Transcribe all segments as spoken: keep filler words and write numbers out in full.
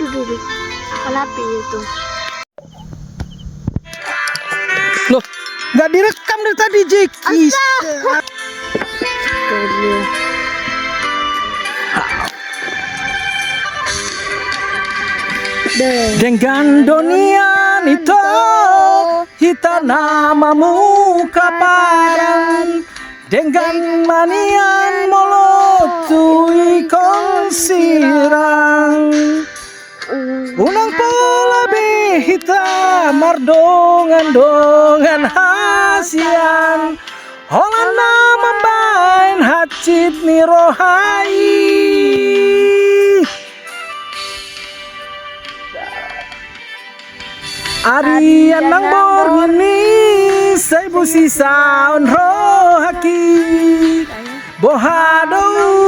Dulu. Kenapa itu? Loh, nggak direkam dari tadi, Jeki. Astaga. Denggan do nian ito, hita na mamungka padan. Denggan ma nian molo tu ingkon sirang. Unang pola be hita mardongan-dongan hasian, holan na mambahen hansit ni roha i. Arian nang borngin i, sai bosisaon rohangki. Boha do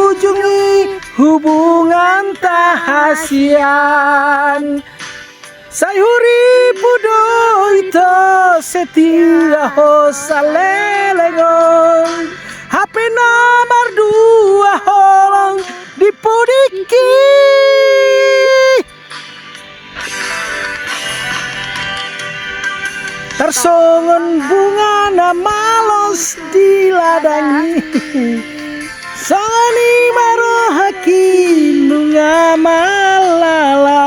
ujung ni hubunganta hasian. Sai huripu do ito setia ho saleleng on. Hape na mardua holong di pudingki. Tarsongon bunga na malos di ladang i, songon i ma rohangki nunga malala.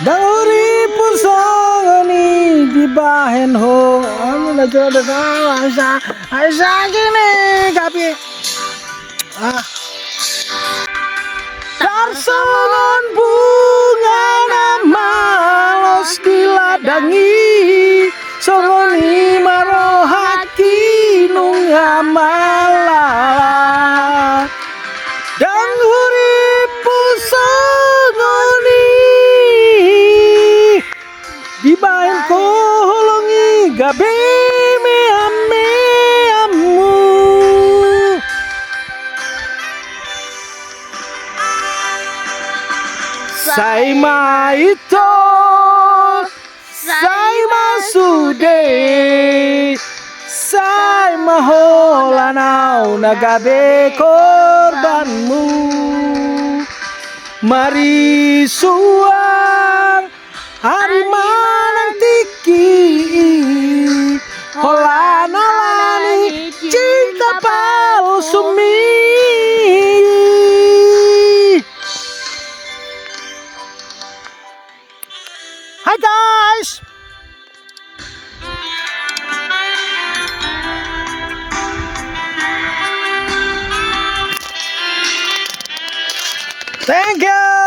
Ndang huripu songon i dibahen ho. Amu na jodoh sama sa, sa gini, tapi Ah. Tarsongon bunga na malos di ladang i, songon i ma rohangki nunga malala. Ndang huripu songon i. Dibahen ho holong i gabe meam-meammu. Sai ma ito, sai ma sude, sai ma holan au na gabe korbanmu. Marisuang ari manang tingki i, holan ala ni cinta palsumi. Hai guys. Thank you.